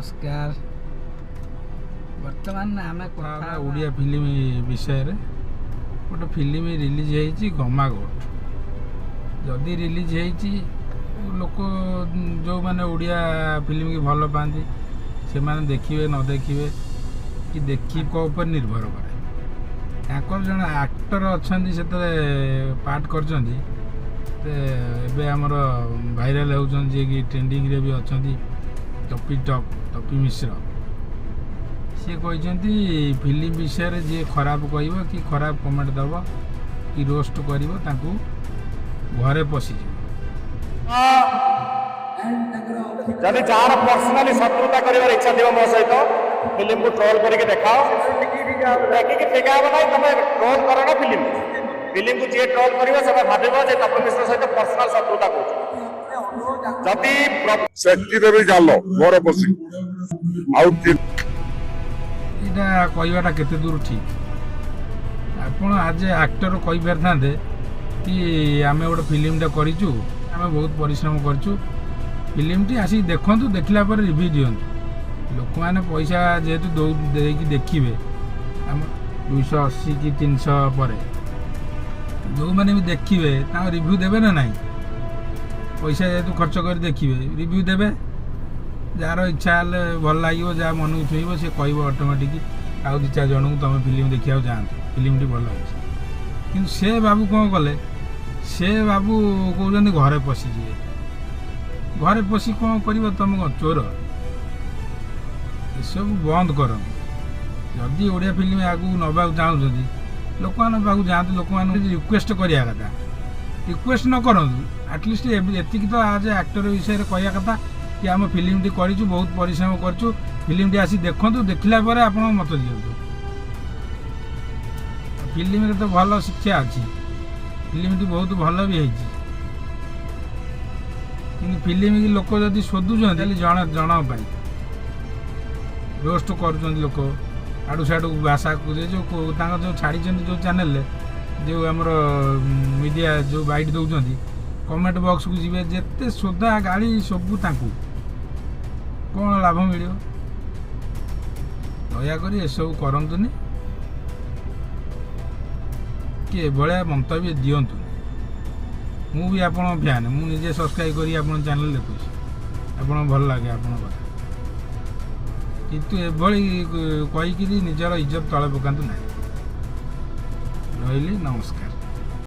ନମସ୍କାର। ବର୍ତ୍ତମାନ ଆମେ କଥା ଓଡ଼ିଆ ଫିଲ୍ମ ବିଷୟରେ। ଗୋଟେ ଫିଲ୍ମ ରିଲିଜ୍ ହେଇଛି ଗମାଗୋଟ। ଯଦି ରିଲିଜ୍ ହେଇଛି, ଲୋକ ଯେଉଁମାନେ ଓଡ଼ିଆ ଫିଲ୍ମକି ଭଲ ପାଆନ୍ତି ସେମାନେ ଦେଖିବେ, ନ ଦେଖିବେ କି ଦେଖିବା ଉପରେ ନିର୍ଭର କରେ। ତାଙ୍କର ଜଣେ ଆକ୍ଟର ଅଛନ୍ତି, ସେଥିରେ ପାର୍ଟ କରିଛନ୍ତି, ଏବେ ଆମର ଭାଇରାଲ୍ ହେଉଛନ୍ତି, ଯିଏକି ଟ୍ରେଣ୍ଡିଂରେ ବି ଅଛନ୍ତି, ଟପି ଟପ୍ ଟପି ମିଶ୍ର। ସିଏ କହିଛନ୍ତି, ଫିଲ୍ମ ବିଷୟରେ ଯିଏ ଖରାପ କହିବ କି ଖରାପ କମେଣ୍ଟ ଦେବ କି ରୋଷ୍ଟ କରିବ, ତାଙ୍କୁ ଘରେ ପଶିଯିବ। ଯଦି ଯାହାର ପର୍ସନାଲି ଶତ୍ରୁତା କରିବାର ଇଚ୍ଛା ଥିବ ମୋ ସହିତ, ଫିଲ୍ମକୁ ଟ୍ରୋଲ କରିକି ଦେଖାଅ। ଟେକିକି ଫିଙ୍ଗା ହବ ନାହିଁ। ତମେ ଟ୍ରୋଲ କର ନା ଫିଲ୍ମ। ଫିଲ୍ମକୁ ଯିଏ ଟ୍ରୋଲ କରିବ, ସେଟା ଭାବିବ ଯେ ତପନ ମିଶ୍ର ସହିତ ପର୍ସନାଲ ଶତ୍ରୁତା କରୁଛି। ଯଦି ସେତିରେ ବି ଗାଲ ଘରେ ବସି ଆଉ ଏଇଟା କହିବାଟା କେତେ ଦୂର ଠିକ୍? ଆପଣ ଆଜ୍ ଏ ଆକ୍ଟର କହିପାରିଥାନ୍ତେ କି ଆମେ ଗୋଟେ ଫିଲ୍ମଟା କରିଛୁ, ଆମେ ବହୁତ ପରିଶ୍ରମ କରିଛୁ, ଫିଲ୍ମଟି ଆସିକି ଦେଖନ୍ତୁ, ଦେଖିଲା ପରେ ରିଭ୍ୟୁ ଦିଅନ୍ତୁ। ଲୋକମାନେ ପଇସା ଯେହେତୁ ଦେଇକି ଦେଖିବେ, ଆମ 280 କି 300 ପରେ ଯେଉଁମାନେ ବି ଦେଖିବେ ତାଙ୍କ ରିଭ୍ୟୁ ଦେବେ ନା ନାହିଁ? ପଇସା ଯେହେତୁ ଖର୍ଚ୍ଚ କରି ଦେଖିବେ, ରିଭ୍ୟୁ ଦେବେ। ଯାହାର ଇଚ୍ଛା ହେଲେ ଭଲ ଲାଗିବ, ଯାହା ମନକୁ ଛୁଇଁବ, ସେ କହିବ ଅଟୋମେଟିକ୍ ଆଉ ଦୁଇ ଚାରି ଜଣଙ୍କୁ, ତୁମେ ଫିଲ୍ମ ଦେଖିବାକୁ ଯାଆନ୍ତୁ, ଫିଲ୍ମଟି ଭଲ ହେଇଛି। କିନ୍ତୁ ସେ ବାବୁ କ'ଣ କଲେ? ସେ ବାବୁ କହୁଛନ୍ତି ଘରେ ପଶିଯିବେ। ଘରେ ପଶି କ'ଣ କରିବ? ତୁମେ କ'ଣ ଚୋର? ଏସବୁ ବନ୍ଦ କରନ୍ତୁ। ଯଦି ଓଡ଼ିଆ ଫିଲ୍ମ ଆଗକୁ ନେବାକୁ ଚାହୁଁଛନ୍ତି, ଲୋକମାନଙ୍କ ପାଖକୁ ଯାଆନ୍ତୁ, ଲୋକମାନଙ୍କୁ ରିକ୍ୱେଷ୍ଟ କରିବା କଥା। ରିକ୍ୱେଷ୍ଟ ନ କରନ୍ତୁ, ଆଟଲିଷ୍ଟ ଏତିକି ତ ଆଜ୍ ଏ ଆକ୍ଟର ବିଷୟରେ କହିବା କଥା କି ଆମେ ଫିଲ୍ମଟି କରିଛୁ, ବହୁତ ପରିଶ୍ରମ କରିଛୁ, ଫିଲ୍ମଟି ଆସି ଦେଖନ୍ତୁ, ଦେଖିଲା ପରେ ଆପଣ ମତ ଦିଅନ୍ତୁ। ଫିଲ୍ମରେ ତ ଭଲ ଶିକ୍ଷା ଅଛି, ଫିଲ୍ମଟି ବହୁତ ଭଲ ବି ହେଇଛି। କିନ୍ତୁ ଫିଲ୍ମ ଲୋକ ଯଦି ଶୋଧୁଛନ୍ତି, ତାହେଲେ ଜଣ ଜଣଙ୍କ ପାଇଁ ରୋଷ୍ଟ କରୁଛନ୍ତି ଲୋକ, ଆଡ଼ୁ ସାଡ଼ୁ ଭାଷାକୁ ଯେଉଁ ତାଙ୍କ ଯେଉଁ ଛାଡ଼ିଛନ୍ତି, ଯେଉଁ ଚ୍ୟାନେଲରେ, ଯେଉଁ ଆମର ମିଡ଼ିଆ ଯେଉଁ ବାଇଟ୍ ଦେଉଛନ୍ତି, କମେଣ୍ଟ ବକ୍ସକୁ ଯିବେ, ଯେତେ ଶୋଧା ଗାଳି ସବୁ ତାଙ୍କୁ, କ'ଣ ଲାଭ ମିଳିବ? ଦୟାକରି ଏସବୁ କରନ୍ତୁନି କି ଏଭଳିଆ ମନ୍ତବ୍ୟ ଦିଅନ୍ତୁନି। ମୁଁ ବି ଆପଣଙ୍କ ଫ୍ୟାନ୍। ମୁଁ ନିଜେ ସବସ୍କ୍ରାଇବ୍ କରି ଆପଣଙ୍କ ଚ୍ୟାନେଲ୍ ଦେଖୁଛି। ଆପଣଙ୍କୁ ଭଲ ଲାଗେ ଆପଣଙ୍କ କଥା। କିନ୍ତୁ ଏଭଳି କହିକିରି ନିଜର ଇଜ୍ଜତ ତଳେ ପକାନ୍ତୁ ନାହିଁ। ରହିଲି, ନମସ୍କାର।